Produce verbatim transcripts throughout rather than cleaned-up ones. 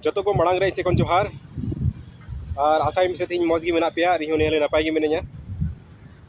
ᱡᱚᱛᱚ ᱠᱚ ᱢᱟᱲᱟᱝ ᱨᱮ ᱤᱧ ᱥᱮᱫ ᱠᱷᱚᱱ ᱡᱚᱦᱟᱨ᱾ ᱟᱨ ᱟᱥᱟᱭᱟᱹᱧ ᱯᱟᱥᱮᱡ ᱛᱮᱦᱮᱧ ᱢᱚᱡᱽ ᱜᱮ ᱢᱮᱱᱟᱜ ᱯᱮᱭᱟ ᱟᱨ ᱤᱧ ᱦᱚᱸ ᱱᱤᱭᱟᱹ ᱱᱟᱯᱟᱭ ᱜᱮ ᱢᱤᱱᱟᱹᱧᱟ᱾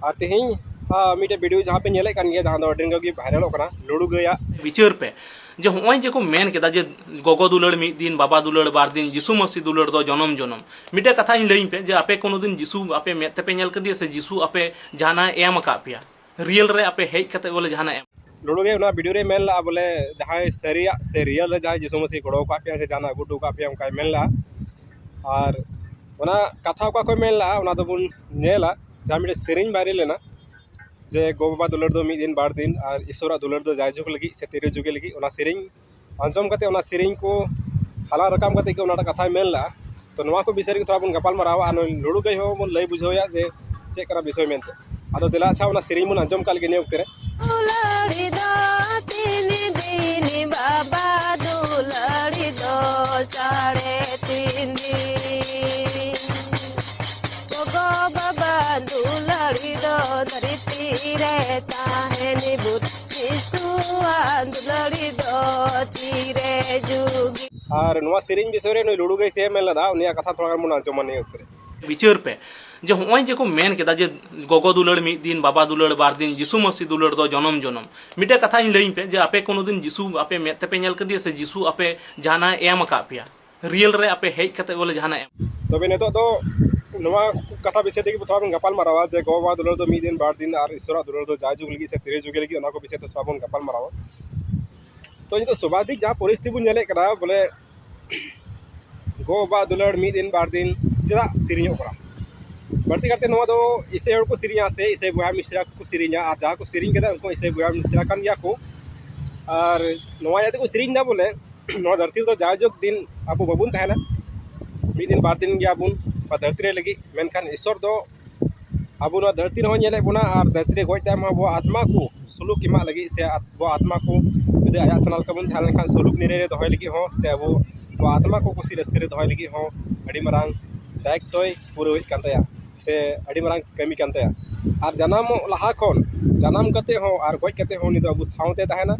ᱟᱨ ᱛᱮᱦᱮᱧ, ᱟᱨ, ᱢᱤᱫᱴᱮᱡ video ᱡᱟᱦᱟᱸ ᱯᱮ ᱧᱮᱞᱮᱫ ᱠᱟᱱ ᱜᱮᱭᱟ, ᱡᱟᱦᱟᱸ ᱫᱚ ᱟᱹᱰᱤ ᱨᱟᱸᱜᱟᱣ ᱜᱮ viralᱚᱜ ᱠᱟᱱᱟ, ᱞᱩᱲᱩ ᱜᱟᱹᱭᱟᱜ ᱵᱤᱪᱟᱹᱨ ᱯᱮ᱾ ᱡᱮ ᱦᱚᱸᱜᱼᱚᱭ ᱡᱮ ᱠᱚ ᱢᱮᱱ ᱠᱮᱫᱟ ᱡᱮ ᱜᱚᱜᱚ ᱫᱩᱞᱟᱹᱲ ᱢᱤᱫ ᱫᱤᱱ, ᱵᱟᱵᱟ ᱫᱩᱞᱟᱹᱲ ᱵᱟᱨ ᱫᱤᱱ, ᱡᱤᱥᱩ ᱢᱟᱹᱥᱤ ᱫᱩᱞᱟᱹᱲ ᱫᱚ ᱡᱚᱱᱚᱢ ᱡᱚᱱᱚᱢ᱾ ᱢᱤᱫᱴᱮᱡ ᱠᱟᱛᱷᱟ ᱤᱧ ᱞᱟᱹᱭᱟᱹᱧ ᱯᱮ, ᱡᱮ ᱟᱯᱮ ᱠᱳᱱᱳ ᱫᱤᱱ ᱡᱤᱥᱩ ᱟᱯᱮ ᱢᱮᱫ ᱛᱮᱯᱮ ᱧᱮᱞ ᱠᱟᱫᱮᱭᱟ ᱥᱮ ᱡᱤᱥᱩ ᱟᱯᱮ ᱡᱟᱦᱟᱱᱟᱜ ᱮ ᱮᱢ ᱟᱠᱟᱫ ᱯᱮᱭᱟ? Real ᱨᱮ ᱟᱯᱮ ᱦᱮᱡ ᱠᱟᱛᱮ ᱵᱚᱞᱮ ᱡᱟᱦᱟᱱᱟᱜ ᱮᱢ ᱞᱩᱲᱩ ᱜᱟᱹᱭ ᱚᱱᱟ video ᱨᱮ ᱢᱮᱱ ᱞᱮᱫᱼᱟ ᱵᱚᱞᱮ ᱡᱟᱦᱟᱸᱭ ᱥᱟᱹᱨᱤᱭᱟᱜ ᱥᱮ real ᱨᱮ ᱡᱟᱦᱟᱸᱭ ᱡᱤᱥᱩ ᱢᱟᱹᱥᱤ ᱜᱚᱲᱚ ᱟᱠᱟᱫ ᱯᱮᱭᱟ ᱥᱮ ᱡᱟᱦᱟᱱᱟᱜ ᱟᱹᱜᱩ ᱦᱚᱴᱚ ᱟᱠᱟᱫ ᱯᱮᱭᱟ, ᱚᱱᱠᱟᱭ ᱢᱮᱱ ᱞᱮᱫᱼᱟ᱾ ᱟᱨ ᱚᱱᱟ ᱠᱟᱛᱷᱟ ᱚᱠᱟ ᱠᱷᱚᱱ ᱢᱮᱱ ᱞᱮᱫᱼᱟ, ᱚᱱᱟ ᱫᱚᱵᱚᱱ ᱧᱮᱞᱟ᱾ ᱡᱟᱦᱟᱸ ᱢᱤᱫᱴᱮᱡ ᱥᱮᱨᱮᱧ viral ᱞᱮᱱᱟ, ᱡᱮ ᱜᱚ ᱵᱟᱵᱟ ᱫᱩᱞᱟᱹᱲ ᱫᱚ ᱢᱤᱫ ᱫᱤᱱ ᱵᱟᱨ ᱫᱤᱱ ᱟᱨ ᱤᱥᱚᱨᱟᱜ ᱫᱩᱞᱟᱹᱲ ᱫᱚ ᱡᱟᱭᱡᱩᱜᱽ ᱞᱟᱹᱜᱤᱫ ᱥᱮ ᱛᱤᱨᱤ ᱡᱩᱜᱮ ᱞᱟᱹᱜᱤᱫ, ᱚᱱᱟ ᱥᱮᱨᱮᱧ ᱟᱸᱡᱚᱢ ᱠᱟᱛᱮ, ᱚᱱᱟ ᱥᱮᱨᱮᱧ ᱠᱚ ᱦᱟᱞᱟᱝ ᱨᱟᱠᱟᱵ ᱠᱟᱛᱮ ᱜᱮ ᱚᱱᱟᱴᱟᱜ ᱠᱟᱛᱷᱟᱭ ᱢᱮᱱ ᱞᱮᱫᱼᱟ᱾ ᱛᱚ ᱱᱚᱣᱟ ᱠᱚ ᱵᱤᱥᱚᱭ ᱨᱮᱜᱮ ᱛᱷᱚᱲᱟ ᱵᱚᱱ ᱜᱟᱯᱟᱞ ᱢᱟᱨᱟᱣᱟ ᱟᱨ ᱱᱩᱭ ᱞᱩᱲᱩ ᱜᱟᱹᱭ ᱦᱚᱸ ᱵᱚᱱ ᱞᱟᱹᱭ ᱵᱩᱡᱷᱟᱹᱣᱮᱭᱟ ᱡᱮ ᱪᱮᱫ ᱠᱟᱱᱟ ᱵᱤᱥᱚᱭ ᱢᱮᱱᱛᱮ᱾ ᱟᱫᱚ ᱫᱮᱞᱟ ᱟᱪᱪᱷᱟ, ᱚᱱᱟ ᱥᱮᱨᱮᱧ ᱵᱚᱱ ᱟᱸᱡᱚᱢ ᱠᱟᱜ ᱞᱮᱜᱮ ᱱᱤᱭᱟᱹ ᱚᱠᱛᱮ ᱨᱮ᱾ ᱫᱩᱞᱟᱹᱲᱤ ᱫᱚ ᱛᱤᱱ ᱫᱤᱱ ᱵᱟᱵᱟ ᱫᱩᱞᱟᱹᱲᱤ ᱫᱚ ᱥᱟᱲᱮ ᱛᱤᱱ ᱫᱤᱱ᱾ ᱜᱚᱜᱚ ᱵᱟᱵᱟ ᱫᱩᱞᱟᱹᱲᱤ ᱫᱚ ᱫᱷᱟᱹᱨᱛᱤ ᱨᱮ ᱛᱟᱦᱮᱱ ᱵᱷᱩᱨ, ᱡᱤᱥᱩᱣᱟᱜ ᱫᱩᱞᱟᱹᱲᱤ ᱫᱚ ᱛᱤᱨᱮ ᱡᱩᱜᱤ᱾ ᱟᱨ ᱱᱚᱣᱟ ᱥᱮᱨᱮᱧ ᱵᱤᱥᱚᱭ ᱨᱮ ᱱᱩᱭ ᱞᱩᱲᱩ ᱜᱟᱹᱭ ᱪᱮᱫ ᱮ ᱢᱮᱱ ᱞᱮᱫᱟ, ᱩᱱᱤᱭᱟᱜ ᱠᱟᱛᱷᱟ ᱛᱷᱚᱲᱟ ᱜᱟᱱ ᱵᱚᱱ ᱟᱸᱡᱚᱢᱟ ᱱᱤᱭᱟᱹ ᱚᱠᱛᱮ ᱨᱮ᱾ ᱵᱤᱪᱟᱹᱨ ᱯᱮ, ᱡᱮ ᱦᱚᱸᱜᱼᱚᱭ ᱡᱮ ᱠᱚ ᱢᱮᱱ ᱠᱮᱫᱟ ᱡᱮ ᱜᱚᱜᱚ ᱫᱩᱞᱟᱹᱲ ᱢᱤᱫ ᱫᱤᱱ, ᱵᱟᱵᱟ ᱫᱩᱞᱟᱹᱲ ᱵᱟᱨ ᱫᱤᱱ, ᱡᱤᱥᱩ ᱢᱟᱹᱥᱤ ᱫᱩᱞᱟᱹᱲ ᱫᱚ ᱡᱚᱱᱚᱢ ᱡᱚᱱᱚᱢ᱾ ᱢᱤᱫᱴᱮᱡ ᱠᱟᱛᱷᱟ ᱤᱧ ᱞᱟᱹᱭᱟᱹᱧ ᱯᱮ, ᱡᱮ ᱟᱯᱮ ᱠᱳᱱᱳ ᱫᱤᱱ ᱡᱤᱥᱩ ᱟᱯᱮ ᱢᱮᱫ ᱛᱮᱯᱮ ᱧᱮᱞ ᱠᱟᱫᱮᱭᱟ ᱥᱮ ᱡᱤᱥᱩ ᱟᱯᱮ ᱡᱟᱦᱟᱱᱟᱜ ᱮ ᱮᱢ ᱟᱠᱟᱫ ᱯᱮᱭᱟ? Real ᱨᱮ ᱟᱯᱮ ᱦᱮᱡ ᱠᱟᱛᱮ ᱵᱚᱞᱮ ᱡᱟᱦᱟᱱᱟᱜ ᱮᱢ ᱛᱚᱵᱮ ᱱᱤᱛᱚᱜ ᱫᱚ ᱱᱚᱣᱟ ᱠᱟᱛᱷᱟ ᱵᱤᱥᱚᱭ ᱛᱮᱜᱮ ᱛᱷᱚᱲᱟ ᱵᱚᱱ ᱜᱟᱯᱟᱞ ᱢᱟᱨᱟᱣᱟ ᱡᱮ ᱜᱚ ᱵᱟᱵᱟ ᱫᱩᱞᱟᱹᱲ ᱫᱚ ᱢᱤᱫ ᱫᱤᱱ, ᱵᱟᱨ ᱫᱤᱱ ᱟᱨ ᱤᱥᱚᱨᱟᱜ ᱫᱩᱞᱟᱹᱲ ᱫᱚ ᱡᱟᱭᱡᱩᱜᱽ ᱞᱟᱹᱜᱤᱫ ᱥᱮ ᱛᱤᱨᱤ ᱡᱩᱜᱮ ᱞᱟᱹᱜᱤᱫ, ᱚᱱᱟ ᱠᱚ ᱵᱤᱥᱚᱭ ᱛᱮ ᱛᱷᱚᱲᱟ ᱵᱚᱱ ᱜᱟᱯᱟᱞ ᱢᱟᱨᱟᱣᱟ᱾ ᱛᱚ ᱱᱤᱛᱚᱜ ᱥᱚᱵᱷᱟᱵᱤᱠ ᱡᱟᱦᱟᱸ ᱯᱚᱨᱤᱥᱛᱷᱤᱛᱤ ᱵᱚᱱ ᱧᱮᱞᱮᱫ ᱠᱟᱱᱟ ᱵᱚᱞᱮ ᱜᱚ ᱵᱟᱵᱟ ᱫᱩᱞᱟᱹᱲ ᱢᱤᱫ ᱫᱤᱱ ᱵᱟᱨ ᱫᱤᱱ ᱪᱮᱫᱟᱜ ᱥᱮᱨᱮᱧᱚᱜ ᱠᱟᱱᱟ? ᱵᱟᱹᱲᱛᱤ ᱠᱟᱛᱮ ᱱᱚᱣᱟ ᱫᱚ ᱤᱥᱟᱹᱭ ᱦᱚᱲ ᱠᱚ ᱥᱮᱨᱮᱧᱟ ᱥᱮ ᱤᱥᱟᱹᱭ ᱵᱚᱭᱦᱟ ᱢᱤᱥᱨᱟ ᱠᱚ ᱥᱮᱨᱮᱧᱟ, ᱟᱨ ᱡᱟᱦᱟᱸ ᱠᱚ ᱥᱮᱨᱮᱧ ᱠᱟᱫᱟ ᱩᱱᱠᱩ ᱤᱥᱟᱹᱭ ᱵᱚᱭᱦᱟ ᱢᱤᱥᱨᱟ ᱠᱟᱱ ᱜᱮᱭᱟ ᱠᱚ᱾ ᱟᱨ ᱱᱚᱣᱟ ᱤᱭᱟᱹ ᱛᱮᱠᱚ ᱥᱮᱨᱮᱧ ᱮᱫᱟ ᱵᱚᱞᱮ ᱱᱚᱣᱟ ᱫᱷᱟᱹᱨᱛᱤ ᱨᱮᱫᱚ ᱡᱟᱭᱡᱩᱜᱽ ᱫᱤᱱ ᱟᱵᱚ ᱵᱟᱵᱚᱱ ᱛᱟᱦᱮᱱᱟ, ᱢᱤᱫ ᱫᱤᱱ ᱵᱟᱨ ᱫᱤᱱ ᱜᱮᱭᱟᱵᱚᱱ ᱱᱚᱣᱟ ᱫᱷᱟᱹᱨᱛᱤ ᱨᱮ ᱞᱟᱹᱜᱤᱫ, ᱢᱮᱱᱠᱷᱟᱱ ᱤᱥᱚᱨ ᱫᱚ ᱟᱵᱚ ᱱᱚᱣᱟ ᱫᱷᱟᱹᱨᱛᱤ ᱨᱮᱦᱚᱸ ᱧᱮᱞᱮᱫ ᱵᱚᱱᱟ ᱟᱨ ᱫᱷᱟᱹᱨᱛᱤ ᱨᱮ ᱜᱚᱡ ᱛᱟᱭᱚᱢ ᱦᱚᱸ ᱟᱵᱚᱣᱟᱜ ᱟᱛᱢᱟ ᱠᱚ ᱥᱩᱞᱩᱠ ᱮᱢᱟᱜ ᱞᱟᱹᱜᱤᱫ ᱥᱮ ᱟᱵᱚᱣᱟᱜ ᱟᱛᱢᱟ ᱠᱚ ᱡᱩᱫᱤ ᱟᱭᱟᱜ ᱥᱟᱱᱟ ᱞᱮᱠᱟ ᱵᱚᱱ ᱛᱟᱦᱮᱸ ᱞᱮᱱᱠᱷᱟᱱ ᱥᱩᱞᱩᱠ ᱱᱤᱨᱟᱹᱭ ᱨᱮ ᱫᱚᱦᱚᱭ ᱞᱟᱹᱜᱤᱫ ᱦᱚᱸ ᱥᱮ ᱟᱵᱚ ᱱᱚᱣᱟ ᱟᱛᱢᱟ ᱠᱚ ᱠᱩᱥᱤ ᱨᱟᱹᱥᱠᱟᱹ ᱨᱮ ᱫᱚᱦᱚᱭ ᱞᱟᱹᱜᱤᱫ ᱦᱚᱸ ᱟᱹᱰᱤ ᱢᱟᱨᱟᱝ ᱫᱟᱭᱤᱛᱛᱚᱭ ᱯᱩᱨᱟᱹᱣᱮᱫ ᱠᱟᱱ ᱛᱟᱭᱟ ᱥᱮ ᱟᱹᱰᱤ ᱢᱟᱨᱟᱝ ᱠᱟᱹᱢᱤ ᱠᱟᱱ ᱛᱟᱭᱟ᱾ ᱟᱨ ᱡᱟᱱᱟᱢᱚᱜ ᱞᱟᱦᱟ ᱠᱷᱚᱱ, ᱡᱟᱱᱟᱢ ᱠᱟᱛᱮ ᱦᱚᱸ ᱟᱨ ᱜᱚᱡ ᱠᱟᱛᱮ ᱦᱚᱸ ᱩᱱᱤ ᱫᱚ ᱟᱵᱚ ᱥᱟᱶᱛᱮ ᱛᱟᱦᱮᱱᱟ᱾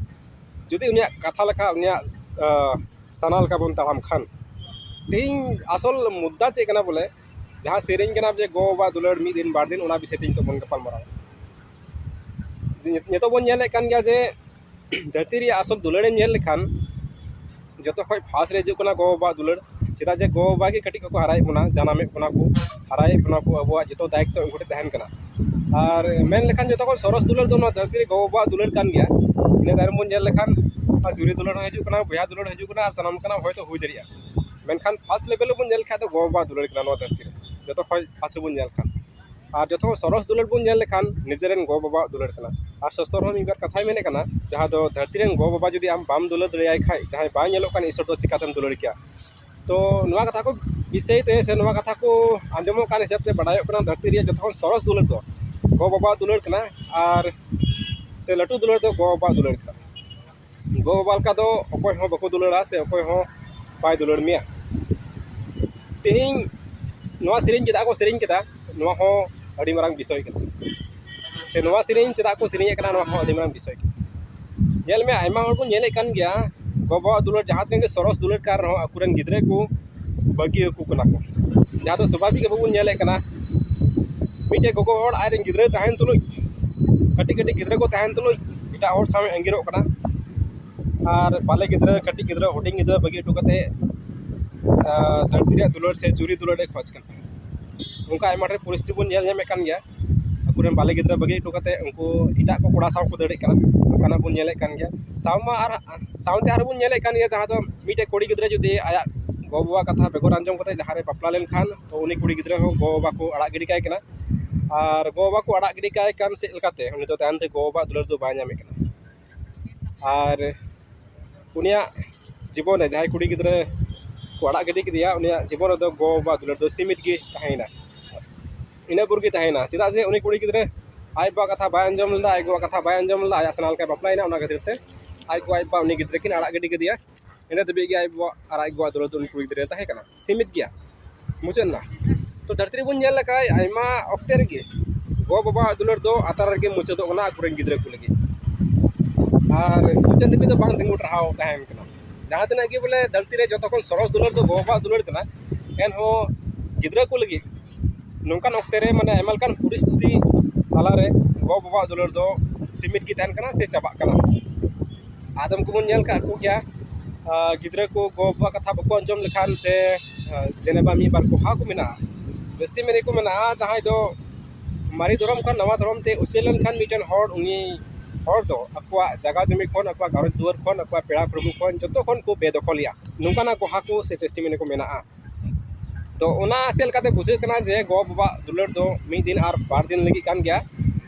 ᱡᱩᱫᱤ ᱩᱱᱤᱭᱟᱜ ᱠᱟᱛᱷᱟ ᱞᱮᱠᱟ, ᱩᱱᱤᱭᱟᱜ, ᱟᱸ, ᱥᱟᱱᱟ ᱞᱮᱠᱟ ᱵᱚᱱ ᱛᱟᱲᱟᱢ ᱠᱷᱟᱱ, ᱛᱮᱦᱮᱧ ᱟᱥᱚᱞ ᱢᱩᱫᱽᱫᱟ ᱪᱮᱫ ᱠᱟᱱᱟ ᱵᱚᱞᱮ, ᱡᱟᱦᱟᱸ ᱥᱮᱨᱮᱧ ᱠᱟᱱᱟ ᱡᱮ ᱜᱚ ᱵᱟᱵᱟ ᱫᱩᱞᱟᱹᱲ ᱢᱤᱫ ᱫᱤᱱ ᱵᱟᱨ ᱫᱤᱱ, ᱚᱱᱟ ᱵᱤᱥᱚᱭ ᱛᱮ ᱱᱤᱛᱚᱜ ᱵᱚᱱ ᱜᱟᱯᱟᱞ ᱢᱟᱨᱟᱣᱟ᱾ ᱡᱮ ᱱᱤᱛᱚᱜ ᱵᱚᱱ ᱧᱮᱞᱮᱫ ᱠᱟᱱ ᱜᱮᱭᱟ ᱡᱮ ᱫᱷᱟᱹᱨᱛᱤ ᱨᱮᱭᱟᱜ ᱟᱥᱚᱞ ᱫᱩᱞᱟᱹᱲᱮᱢ ᱧᱮᱞ ᱞᱮᱠᱷᱟᱱ ᱡᱚᱛᱚ ᱠᱷᱚᱡ ᱯᱷᱟᱥᱴ ᱨᱮ ᱦᱤᱡᱩᱜ ᱠᱟᱱᱟ ᱜᱚ ᱵᱟᱵᱟᱣᱟᱜ ᱫᱩᱞᱟᱹᱲ᱾ ᱪᱮᱫᱟᱜ ᱡᱮ ᱜᱚ ᱵᱟᱵᱟ ᱜᱮ ᱠᱟᱹᱴᱤᱡ ᱠᱷᱚᱡ ᱠᱚ ᱦᱟᱨᱟᱭᱮᱫ ᱵᱚᱱᱟ, ᱡᱟᱱᱟᱢᱮᱫ ᱵᱚᱱᱟ ᱠᱚ, ᱦᱟᱨᱟᱭᱮᱫ ᱵᱚᱱᱟ ᱠᱚ, ᱟᱵᱚᱣᱟᱜ ᱡᱚᱛᱚ ᱫᱟᱭᱤᱛᱛᱚ ᱩᱱᱠᱩ ᱴᱷᱮᱱ ᱛᱟᱦᱮᱱ ᱠᱟᱱᱟ᱾ ᱟᱨ ᱢᱮᱱ ᱞᱮᱠᱷᱟᱱ ᱡᱚᱛᱚ ᱠᱷᱚᱱ ᱥᱚᱨᱚᱥ ᱫᱩᱞᱟᱹᱲ ᱫᱚ ᱱᱚᱣᱟ ᱫᱷᱟᱹᱨᱛᱤ ᱨᱮ ᱜᱚ ᱵᱟᱵᱟᱣᱟᱜ ᱫᱩᱞᱟᱹᱲ ᱠᱟᱱ ᱜᱮᱭᱟ᱾ ᱤᱱᱟᱹ ᱛᱟᱭᱱᱚᱢ ᱵᱚᱱ ᱧᱮᱞ ᱞᱮᱠᱷᱟᱱ ᱟᱨ ᱡᱩᱨᱤ ᱫᱩᱞᱟᱹᱲ ᱦᱚᱸ ᱦᱤᱡᱩᱜ ᱠᱟᱱᱟ, ᱵᱚᱭᱦᱟ ᱫᱩᱞᱟᱹᱲ ᱦᱤᱡᱩᱜ ᱠᱟᱱᱟ, ᱟᱨ ᱥᱟᱱᱟᱢ ᱞᱮᱠᱟᱱᱟᱜ ᱦᱚᱭᱛᱳ ᱦᱩᱭ ᱫᱟᱲᱮᱭᱟᱜᱼᱟ᱾ ᱢᱮᱱᱠᱷᱟᱱ ᱯᱷᱟᱥᱴ ᱞᱮᱵᱮᱞ ᱨᱮᱵᱚᱱ ᱧᱮᱞ ᱠᱷᱟᱱ ᱫᱚ ᱜᱚ ᱵᱟᱵᱟᱣᱟᱜ ᱫᱩᱞᱟᱹᱲ ᱠᱟᱱᱟ ᱱᱚᱣᱟ ᱫᱷᱟᱹᱨᱛᱤ ᱨᱮ, ᱡᱚᱛᱚ ᱠᱷᱚᱱ ᱯᱷᱟᱥᱴ ᱨᱮᱵᱚᱱ ᱧᱮᱞ ᱠᱷᱟᱱ᱾ ᱟᱨ ᱡᱚᱛᱚ ᱠᱷᱚᱱ ᱥᱚᱨᱚᱥ ᱫᱩᱞᱟᱹᱲ ᱵᱚᱱ ᱧᱮᱞ ᱞᱮᱠᱷᱟᱱ ᱱᱤᱡᱮᱨᱮᱱ ᱜᱚ ᱵᱟᱵᱟᱣᱟᱜ ᱫᱩᱞᱟᱹᱲ ᱠᱟᱱᱟ᱾ ᱟᱨ ᱥᱚᱥᱛᱚᱨ ᱦᱚᱸ ᱢᱤᱫ ᱵᱟᱨ ᱠᱟᱛᱷᱟᱭ ᱢᱮᱱᱮᱫ ᱠᱟᱱᱟ, ᱡᱟᱦᱟᱸ ᱫᱚ ᱫᱷᱟᱹᱨᱛᱤ ᱨᱮᱱ ᱜᱚ ᱵᱟᱵᱟ ᱡᱩᱫᱤ ᱟᱢ ᱵᱟᱢ ᱫᱩᱞᱟᱹᱲ ᱫᱟᱲᱮᱭᱟᱭ ᱠᱷᱟᱡ, ᱡᱟᱦᱟᱸᱭ ᱵᱟᱭ ᱧᱮᱞᱚᱜ ᱠᱟᱱ ᱤᱥᱚᱨ ᱫᱚ ᱪᱤᱠᱟᱛᱮᱢ ᱫᱩᱞᱟᱹᱲ ᱠᱮᱭᱟ? ᱛᱚ ᱱᱚᱣᱟ ᱠᱟᱛᱷᱟ ᱠᱚ ᱵᱤᱥᱚᱭ ᱛᱮ ᱥᱮ ᱱᱚᱣᱟ ᱠᱟᱛᱷᱟ ᱠᱚ ᱟᱸᱡᱚᱢᱚᱜ ᱠᱟᱱ ᱦᱤᱥᱟᱹᱵ ᱛᱮ ᱵᱟᱰᱟᱭᱚᱜ ᱠᱟᱱᱟ, ᱫᱷᱟᱹᱨᱛᱤ ᱨᱮᱭᱟᱜ ᱡᱚᱛᱚ ᱠᱷᱚᱱ ᱥᱚᱨᱚᱥ ᱫᱩᱞᱟᱹᱲ ᱫᱚ ᱜᱚ ᱵᱟᱵᱟᱣᱟᱜ ᱫᱩᱞᱟᱹᱲ ᱠᱟᱱᱟ᱾ ᱟᱨ ᱥᱮ ᱞᱟᱹᱴᱩ ᱫᱩᱞᱟᱹᱲ ᱫᱚ ᱜᱚ ᱵᱟᱵᱟᱣᱟᱜ ᱫᱩᱞᱟᱹᱲ ᱠᱟᱱᱟ᱾ ᱜᱚ ᱵᱟᱵᱟ ᱞᱮᱠᱟ ᱫᱚ ᱚᱠᱚᱭ ᱦᱚᱸ ᱵᱟᱠᱚ ᱫᱩᱞᱟᱹᱲᱟ ᱥᱮ ᱚᱠᱚᱭ ᱦᱚᱸ ᱵᱟᱭ ᱫᱩᱞᱟᱹᱲ ᱢᱮᱭᱟ᱾ ᱛᱮᱦᱮᱧ ᱱᱚᱣᱟ ᱥᱮᱨᱮᱧ ᱪᱮᱫᱟᱜ ᱠᱚ ᱥᱮᱨᱮᱧ ᱠᱮᱫᱟ, ᱱᱚᱣᱟ ᱦᱚᱸ ᱟᱹᱰᱤ ᱢᱟᱨᱟᱝ ᱵᱤᱥᱚᱭ ᱠᱟᱱᱟ᱾ ᱥᱮ ᱱᱚᱣᱟ ᱥᱮᱨᱮᱧ ᱪᱮᱫᱟᱜ ᱠᱚ ᱥᱮᱨᱮᱧᱮᱫ ᱠᱟᱱᱟ, ᱱᱚᱣᱟ ᱦᱚᱸ ᱟᱹᱰᱤ ᱢᱟᱨᱟᱝ ᱵᱤᱥᱚᱭ ᱠᱟᱱᱟ᱾ ᱧᱮᱞ ᱢᱮ, ᱟᱭᱢᱟ ᱦᱚᱲ ᱵᱚᱱ ᱧᱮᱞᱮᱫ ᱠᱟᱱ ᱜᱮᱭᱟ, ᱜᱚ ᱵᱟᱵᱟᱣᱟᱜ ᱫᱩᱞᱟᱹᱲ ᱡᱟᱦᱟᱸ ᱛᱤᱱᱟᱹᱜ ᱜᱮ ᱥᱚᱨᱚᱥ ᱫᱩᱞᱟᱹᱲ ᱠᱟᱱ ᱨᱮᱦᱚᱸ, ᱟᱠᱚᱨᱮᱱ ᱜᱤᱫᱽᱨᱟᱹ ᱠᱚ ᱵᱟᱹᱜᱤ ᱟᱠᱚ ᱠᱟᱱᱟ ᱠᱚ᱾ ᱡᱟᱦᱟᱸ ᱫᱚ ᱥᱟᱵᱷᱟᱵᱤᱠ ᱟᱵᱚ ᱵᱚᱱ ᱧᱮᱞᱮᱫ ᱠᱟᱱᱟ, ᱢᱤᱫᱴᱮᱡ ᱜᱚᱜᱚ ᱦᱚᱲ ᱟᱡᱨᱮᱱ ᱜᱤᱫᱽᱨᱟᱹ ᱛᱟᱦᱮᱱ ᱛᱩᱞᱩᱡ, ᱠᱟᱹᱴᱤᱡ ᱠᱟᱹᱴᱤᱡ ᱜᱤᱫᱽᱨᱟᱹ ᱠᱚ ᱛᱟᱦᱮᱱ ᱛᱩᱞᱩᱡ ᱮᱴᱟᱜ ᱦᱚᱲ ᱥᱟᱶ ᱟᱸᱜᱤᱨᱚᱜ ᱠᱟᱱᱟ᱾ ᱟᱨ ᱵᱟᱞᱮ ᱜᱤᱫᱽᱨᱟᱹ, ᱠᱟᱹᱴᱤᱡ ᱜᱤᱫᱽᱨᱟᱹ, ᱦᱩᱰᱤᱧ ᱜᱤᱫᱽᱨᱟᱹ ᱵᱟᱹᱜᱤ ᱦᱚᱴᱚ ᱠᱟᱛᱮ, ᱟᱨ ᱫᱷᱟᱹᱨᱛᱤ ᱨᱮᱭᱟᱜ ᱫᱩᱞᱟᱹᱲ ᱥᱮ ᱪᱩᱨᱤ ᱫᱩᱞᱟᱹᱲ ᱮ ᱠᱷᱚᱡᱽ ᱠᱟᱱᱟ᱾ ᱚᱱᱠᱟ ᱟᱭᱢᱟ ᱰᱷᱮᱨ ᱯᱚᱨᱤᱥᱛᱷᱤᱛᱤ ᱵᱚᱱ ᱧᱮᱞ ᱧᱟᱢᱮᱫ ᱠᱟᱱ ᱜᱮᱭᱟ᱾ ᱟᱠᱚᱨᱮᱱ ᱵᱟᱞᱮ ᱜᱤᱫᱽᱨᱟᱹ ᱵᱟᱹᱜᱤ ᱦᱚᱴᱚ ᱠᱟᱛᱮ ᱩᱱᱠᱩ ᱮᱴᱟᱜ ᱠᱚ ᱠᱚᱲᱟ ᱥᱟᱶ ᱠᱚ ᱫᱟᱹᱲᱮᱫ ᱠᱟᱱᱟ, ᱚᱱᱠᱟᱱᱟᱜ ᱵᱚᱱ ᱧᱮᱞᱮᱫ ᱠᱟᱱ ᱜᱮᱭᱟ᱾ ᱥᱟᱶ ᱢᱟ ᱟᱨ ᱥᱟᱶᱛᱮ ᱟᱨᱦᱚᱸ ᱵᱚᱱ ᱧᱮᱞᱮᱫ ᱠᱟᱱ ᱜᱮᱭᱟ, ᱡᱟᱦᱟᱸ ᱫᱚ ᱢᱤᱫᱴᱮᱡ ᱠᱩᱲᱤ ᱜᱤᱫᱽᱨᱟᱹ ᱡᱩᱫᱤ ᱟᱭᱟᱜ ᱜᱚ ᱵᱟᱵᱟ ᱠᱟᱛᱷᱟ ᱵᱮᱜᱚᱨ ᱟᱸᱡᱚᱢ ᱠᱟᱛᱮ ᱡᱟᱦᱟᱸ ᱨᱮ ᱵᱟᱯᱞᱟ ᱞᱮᱱᱠᱷᱟᱱ, ᱛᱚ ᱩᱱᱤ ᱠᱩᱲᱤ ᱜᱤᱫᱽᱨᱟᱹ ᱦᱚᱸ ᱜᱚ ᱵᱟᱵᱟ ᱠᱚ ᱟᱲᱟᱜ ᱜᱤᱰᱤ ᱠᱟᱭ ᱠᱟᱱᱟ᱾ ᱟᱨ ᱜᱚ ᱵᱟᱵᱟ ᱠᱚ ᱟᱲᱟᱜ ᱜᱤᱰᱤ ᱠᱟᱭ ᱠᱟᱱ ᱥᱮᱫ ᱞᱮᱠᱟᱛᱮ ᱩᱱᱤ ᱫᱚ ᱛᱟᱭᱚᱢ ᱛᱮ ᱜᱚ ᱵᱟᱵᱟᱣᱟᱜ ᱫᱩᱞᱟᱹᱲ ᱫᱚ ᱵᱟᱭ ᱧᱟᱢᱮᱫ ᱠᱟᱱᱟ᱾ ᱟᱨ ᱩᱱᱤᱭᱟᱜ ᱡᱤᱵᱚᱱ ᱨᱮ ᱡᱟᱦᱟᱸᱭ ᱠᱩᱲᱤ ᱜᱤᱫᱽᱨᱟᱹ ᱠᱚ ᱟᱲᱟᱜ ᱜᱤᱰᱤ ᱠᱮᱫᱮᱭᱟ, ᱩᱱᱤᱭᱟᱜ ᱡᱤᱵᱚᱱ ᱨᱮᱫᱚ ᱜᱚ ᱵᱟᱵᱟ ᱫᱩᱞᱟᱹᱲ ᱫᱚ ᱥᱤᱢᱤᱛ ᱜᱮ ᱛᱟᱦᱮᱸᱭᱮᱱᱟ, ᱤᱱᱟᱹ ᱵᱷᱳᱨ ᱜᱮ ᱛᱟᱦᱮᱸᱭᱮᱱᱟ᱾ ᱪᱮᱫᱟᱜ ᱥᱮ ᱩᱱᱤ ᱠᱩᱲᱤ ᱜᱤᱫᱽᱨᱟᱹ ᱟᱡ ᱵᱟᱵᱟ ᱠᱟᱛᱷᱟ ᱵᱟᱭ ᱟᱸᱡᱚᱢ ᱞᱮᱫᱟ, ᱟᱡ ᱜᱚ ᱠᱟᱛᱷᱟ ᱵᱟᱭ ᱟᱸᱡᱚᱢ ᱞᱮᱫᱟ, ᱟᱭᱟᱜ ᱥᱟᱱᱟ ᱞᱮᱠᱟᱭ ᱵᱟᱯᱞᱟᱭᱮᱱᱟ, ᱚᱱᱟ ᱠᱷᱟᱹᱛᱤᱨ ᱛᱮ ᱟᱡ ᱜᱚ ᱟᱡ ᱵᱟᱵᱟ ᱩᱱᱤ ᱜᱤᱫᱽᱨᱟᱹ ᱠᱤᱱ ᱟᱲᱟᱜ ᱜᱤᱰᱤ ᱠᱮᱫᱮᱭᱟ᱾ ᱤᱱᱟᱹ ᱫᱷᱟᱹᱵᱤᱡ ᱜᱮ ᱟᱡ ᱵᱟᱵᱟ ᱟᱨ ᱟᱡ ᱜᱚᱣᱟᱜ ᱫᱩᱞᱟᱹᱲ ᱫᱚ ᱩᱱᱤ ᱠᱩᱲᱤ ᱜᱤᱫᱽᱨᱟᱹ ᱨᱮ ᱛᱟᱦᱮᱸ ᱠᱟᱱᱟ, ᱥᱤᱢᱤᱛ ᱜᱮᱭᱟ, ᱢᱩᱪᱟᱹᱫ ᱮᱱᱟ᱾ ᱛᱚ ᱫᱷᱟᱹᱨᱛᱤ ᱨᱮᱵᱚᱱ ᱧᱮᱞ ᱞᱮᱠᱷᱟᱡ ᱟᱭᱢᱟ ᱚᱠᱛᱮ ᱨᱮᱜᱮ ᱜᱚ ᱵᱟᱵᱟᱣᱟᱜ ᱫᱩᱞᱟᱹᱲ ᱫᱚ ᱟᱛᱨᱟ ᱨᱮᱜᱮ ᱢᱩᱪᱟᱹᱫᱚᱜ ᱠᱟᱱᱟ ᱟᱠᱚᱨᱮᱱ ᱜᱤᱫᱽᱨᱟᱹ ᱠᱚ ᱞᱟᱹᱜᱤᱫ, ᱟᱨ ᱢᱩᱪᱟᱹᱫ ᱫᱷᱟᱹᱵᱤᱡ ᱫᱚ ᱵᱟᱝ ᱛᱤᱸᱜᱩ ᱴᱟᱨᱦᱟᱣ ᱛᱟᱦᱮᱱ ᱠᱟᱱᱟ᱾ ᱡᱟᱦᱟᱸ ᱛᱤᱱᱟᱹᱜ ᱜᱮ ᱵᱚᱞᱮ ᱫᱷᱟᱹᱨᱛᱤ ᱨᱮ ᱡᱚᱛᱚ ᱠᱷᱚᱱ ᱥᱚᱨᱚᱥ ᱫᱩᱞᱟᱹᱲ ᱫᱚ ᱜᱚ-ᱵᱟᱵᱟᱣᱟᱜ ᱫᱩᱞᱟᱹᱲ ᱠᱟᱱᱟ, ᱮᱱᱦᱚᱸ ᱜᱤᱫᱽᱨᱟᱹ ᱠᱚ ᱞᱟᱹᱜᱤᱫ ᱱᱚᱝᱠᱟᱱ ᱚᱠᱛᱮ ᱨᱮ, ᱢᱟᱱᱮ, ᱟᱭᱢᱟ ᱞᱮᱠᱟᱱ ᱯᱚᱨᱤᱥᱛᱷᱤᱛᱤ ᱛᱟᱞᱟᱨᱮ ᱜᱚ-ᱵᱟᱵᱟᱣᱟᱜ ᱫᱩᱞᱟᱹᱲ ᱫᱚ ᱥᱤᱢᱤᱛ ᱜᱮ ᱛᱟᱦᱮᱱ ᱠᱟᱱᱟ ᱥᱮ ᱪᱟᱵᱟᱜ ᱠᱟᱱᱟ᱾ ᱟᱫᱚᱢ ᱠᱚᱵᱚᱱ ᱧᱮᱞ ᱠᱟᱜ ᱠᱚᱜᱮᱭᱟ, ᱟᱨ ᱜᱤᱫᱽᱨᱟᱹ ᱠᱚ ᱜᱚ-ᱵᱟᱵᱟ ᱠᱟᱛᱷᱟ ᱵᱟᱠᱚ ᱟᱸᱡᱚᱢ ᱞᱮᱠᱷᱟᱱ ᱥᱮ, ᱟᱨ ᱡᱮᱱᱮᱵᱟ ᱢᱤᱫ ᱵᱟᱨ ᱠᱚ ᱦᱟ ᱠᱚ ᱢᱮᱱᱟᱜᱼᱟ, ᱡᱟᱹᱥᱛᱤ ᱢᱮᱱ ᱜᱮᱠᱚ ᱢᱮᱱᱟᱜᱼᱟ, ᱡᱟᱦᱟᱸᱭ ᱫᱚ ᱢᱟᱨᱮ ᱫᱷᱚᱨᱚᱢ ᱠᱷᱚᱱ ᱱᱟᱣᱟ ᱫᱷᱚᱨᱚᱢ ᱛᱮ ᱩᱪᱟᱹᱲ ᱞᱮᱱᱠᱷᱟᱱ ᱢᱤᱫᱴᱮᱱ ᱦᱚᱲ, ᱩᱱᱤ ᱦᱚᱲ ᱫᱚ ᱟᱠᱚᱣᱟᱜ ᱡᱟᱭᱜᱟ ᱡᱚᱢᱤ ᱠᱷᱚᱱ, ᱟᱠᱚᱣᱟᱜ ᱜᱷᱟᱨᱚᱸᱡᱽ ᱫᱩᱣᱟᱹᱨ ᱠᱷᱚᱱ, ᱟᱠᱚᱣᱟᱜ ᱯᱮᱲᱟ ᱯᱨᱚᱵᱷᱩ ᱠᱷᱚᱱ ᱡᱚᱛᱚ ᱠᱷᱚᱱ ᱠᱚ ᱵᱮᱫᱚᱠᱷᱚᱞᱮᱜᱼᱟ᱾ ᱱᱚᱝᱠᱟᱱᱟᱜ ᱠᱚ ᱦᱟ ᱠᱚ ᱥᱮ testimony ᱠᱚ ᱢᱮᱱᱟᱜᱼᱟ᱾ ᱛᱚ ᱚᱱᱟ ᱪᱮᱫ ᱞᱮᱠᱟᱛᱮ ᱵᱩᱡᱷᱟᱹᱜ ᱠᱟᱱᱟ ᱡᱮ ᱜᱚ-ᱵᱟᱵᱟᱣᱟᱜ ᱫᱩᱞᱟᱹᱲ ᱫᱚ ᱢᱤᱫ ᱫᱤᱱ ᱟᱨ ᱵᱟᱨ ᱫᱤᱱ ᱞᱟᱹᱜᱤᱫ ᱠᱟᱱ ᱜᱮᱭᱟ,